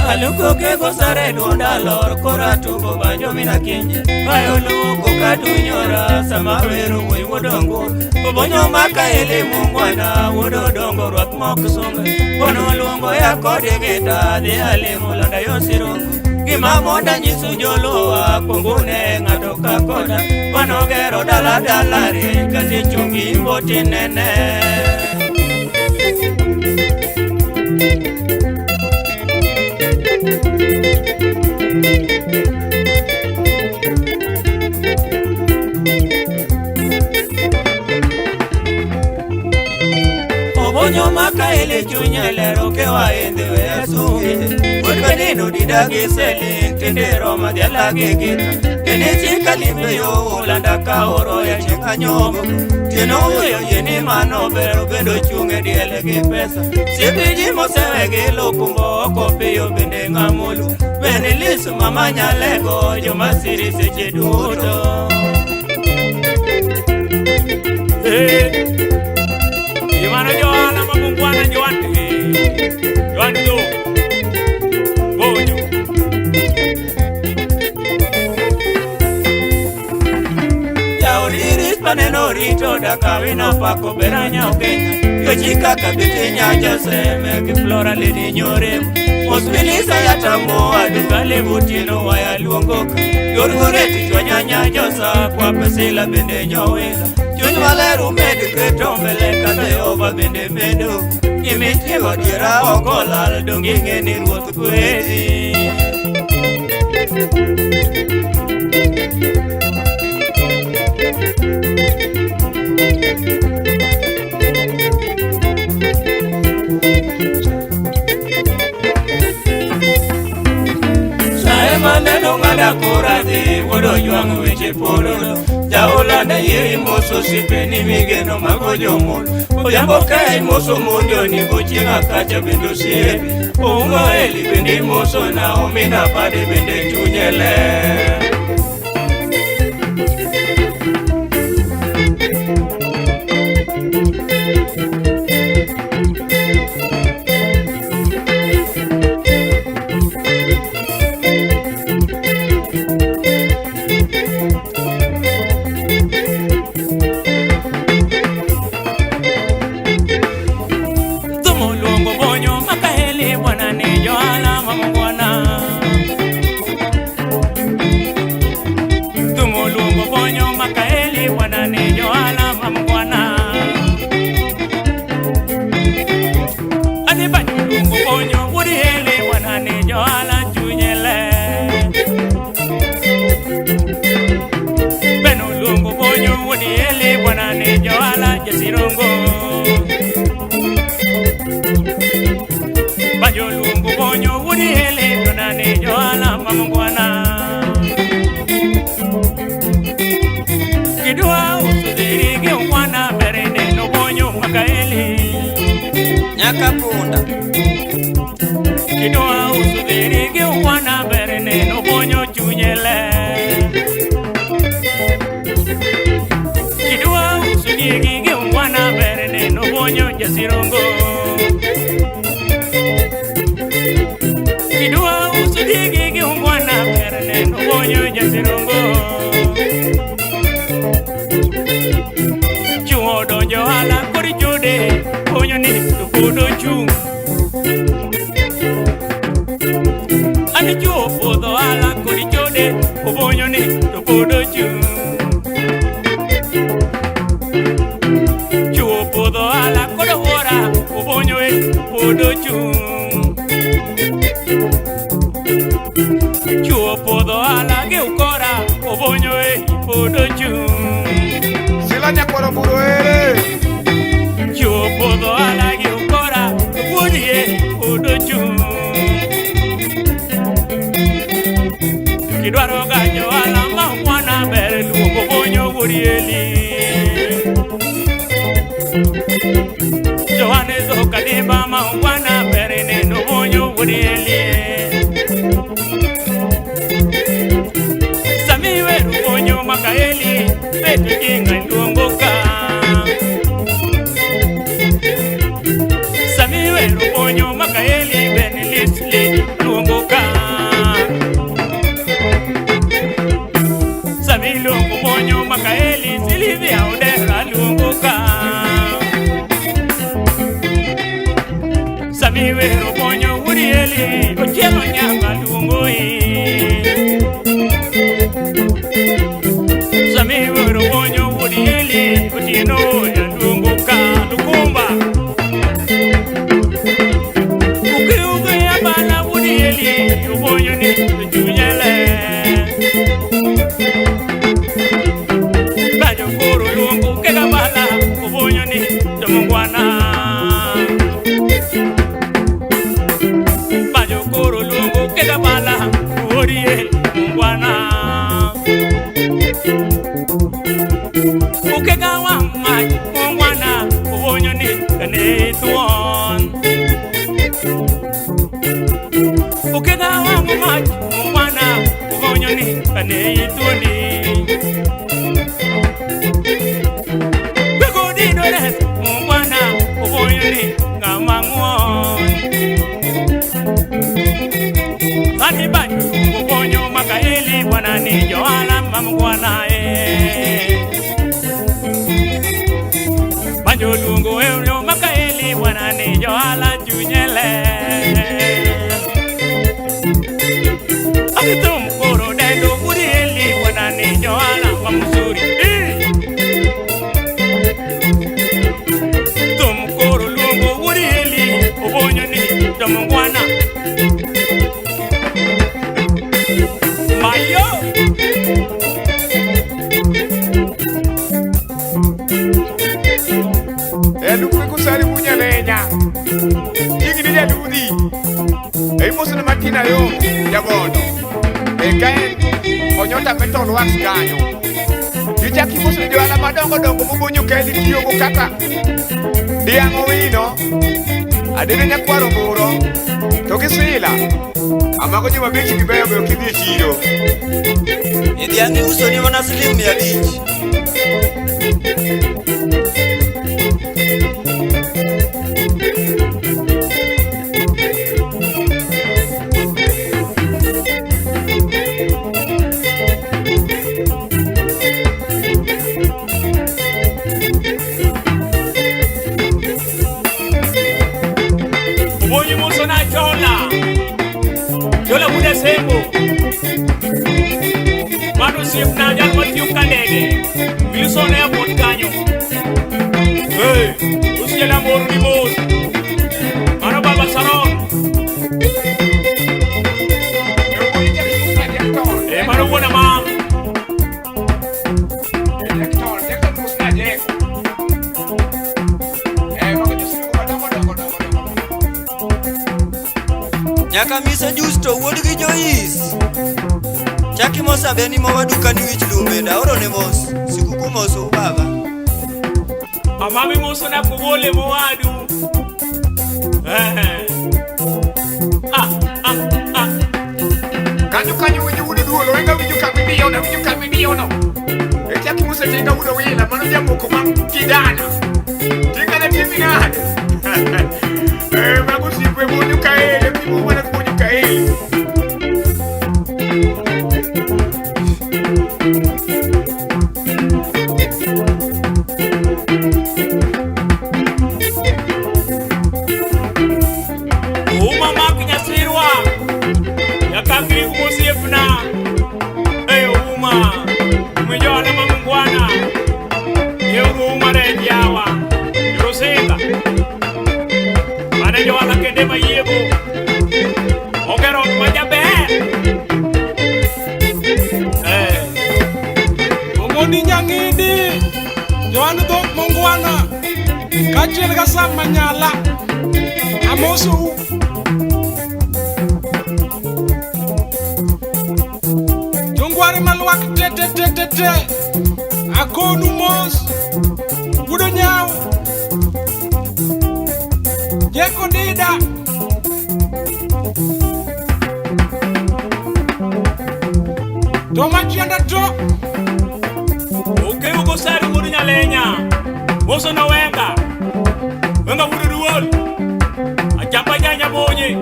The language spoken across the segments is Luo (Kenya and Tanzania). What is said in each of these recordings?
Aluko kego sare dunda lor kora tugo banjo mina kinje Bayo luko kadunyora sama weru wuy wodongo Obonyo maka ele mungwana wudo dongo rwak mok sunga Bono luongo ya kode geta dhi alimo landa yo sirongo Gima monda nyiso jolowa kuongune ng'ato ka koda Mano gero dala dala rieny kasi chungi mboti nene. Obonyo maka ele chunye lero kewa ende we asunge Wetwenino didagi selin tende roma dhialagi gita Tene chika limbe yo ulanda ka oro ya chenga nyobo Tieno uyo yeni mano bero bendo chunge diele gi pesa Sipiji mosewe gi lukumbo oko piyo bende ng'amulu Bende lisu mama nyalego joma siri seche duto. Ivano Joana Mamungwana Joan Joan do Bonyo Jauriris paneno rito dakawina pako beranya Kenya Yochika kabiti nyanja seme ki flora lidi nyore Mosbilisa ya tambo adugale butino waya luongoka Yorgoreti chwanyanya josa kwa pesila bende nyowela Chuny maler umed keto mbele ka Jehova bende medo Gimitiego adiera ok olal dong ing'e ni Ruoth gwedhi. Sae maneno ng'ada kora dhi wuod ojwang' weche podolo Jaolanda yie imoso osipeni migeno mago jomul Odhiambo ka imoso mondioni gochieng' akacha bende osiepi Oumo Eli bende imoso Naomi Nabade bende chunye ler. Thumo luongo bonyo makaeli bwana ni Joana mamungwana Thumo luongo bonyo makaeli bwana ni Joana mamungwana Adhi banyo luongo bonyo wuod Eli bwana ni Joana chunye ler Beno luongo bonyo wuod Eli bwana ni Joana jasirongo Banjo luongo bonyo wuod Eli bwana ni Joana mamungwana Kidwa uso dheri gi ungwana ber neno bonyo makaeli Nyaka punda Kidwa uso dheri gi ungwana ber neno bonyo chunye ler Kidwa uso diegi gi ungwana ber neno bonyo jasirongo Kidwa uso diegi gi ungwana ber neno bonyo jasirongo Chuo donjo ala kod chode bonyo ni to pod ochung' An chuo puodho ala kod chode obonyo ni to pod ochung' Chuo puodho ala kod wuora obonyo e pod ochung' Chuo puodho ala gi ukora obonyo e pod ochung' Sila nyakwaro buro ere Chuo puodho ala gi ukora wuod e pod ochung' Kidwaro ga johala ma ungwana ber luongo bonyo wuod Eli Johannes Okadimba ma ungwana ber neno bonyo Urieli Sami wero bonyo Makaeli Beto jinga luongo ka Sami wero bonyo Makaeli Beni lisli luongo ka Sami luongo bonyo Makaeli Silvia Odera luongo ka Sami wero bonyo Urieli Ochielo nyanga luongo e Sami wero bonyo Urieli Otieno ya luongo ka Lukumba Ukiuge ya bala Urieli Ubonyo ni chunyele Bajo koro luongo kega bala Ubonyo ni jomongwana Bajo koro luongo kega bala Urieli mungwana Ukega wa mach mungwana Ubonyo ni kane tuon Ukega wa mach mungwana Ubonyo ni kane tuoni Wego dino res mungwana Ubonyo ni ngamangwon Ani banyo ubonyo Makaeli bwana ni Joana mamgwana e Banjo luongo euro Makaeli bwana ni Joala chunyele Ani tum koro dendo Urieli bwana ni Joala mamsuri Tum koro luongo Urieli ubonyo ni jomongwana Mayo Elu kunyalenya Jigini jadudi Eimoso na Martina yo jagodo Ekaen onyota metal wax kanyo Ichaki moso johala madongo dongo mubonyo keli tiyogo kaka Dhiang' Owino Adede nyakwaro Mburo to gi Sila Amago joma bechi gi beyo beyo kidhi e chiro Dhiang' iuso ni mana siling 500. Ubonyo moso na chola Chola bude sembo Mano siep na jal matiyo ka ndege Wilson airport kanyo Hey, usiela moru ni mos Mano baba Saron Eh, mano wuona mam Nyaka mise Justo wuod gi Joyce. Chaki mosa beni mowa dukani wich lumbe daoro ne mos. Sikuku moso baba. Amami moso na kogole mowadu Eh Ah ah ah Kanyo kanyo winjo wuod duolo enga winjo kamidiyo na winjo kamidiyo no Echaki mosa tinga wuod wila mano jamoko ma kidana Tinga na timi nade Eh mago sikwe bonyo kaele timo mana bonyo kaele Uma makinyasirwa Yakakiri kumosiepna Eh uma Umejona mamungwana Yeuru uma rejawa Yoroseka Mane joala kende mayiebo Ogero majaber Eh Omoni nyang'idi Joan dhok mongwana Kaachiel ga Sam Manyala Amosou Jongware malwak te te te te te Akonu mos Wudo nyao Jeko dida To machienda to. Okewu gosari wuod Nyalenya. Moso na Wenga. Wenga wuod Duol. Achapa janya bonye.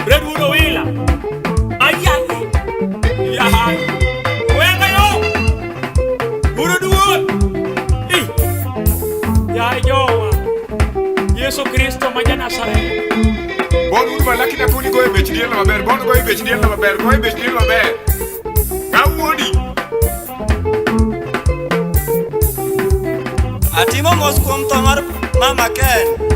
Red wuod Owila. Ayayi. Yahay. Wenga yo. Wuod Duol. Eh. Yahay jowa. Yesu Kristo ma ja Nazareth. Bon uru malaki na kuni goyo bech diel maber, bon goyo bech diel maber, goyo bech diel maber. Kawuoni. Atimo mos kuom tho mar Mama Ken.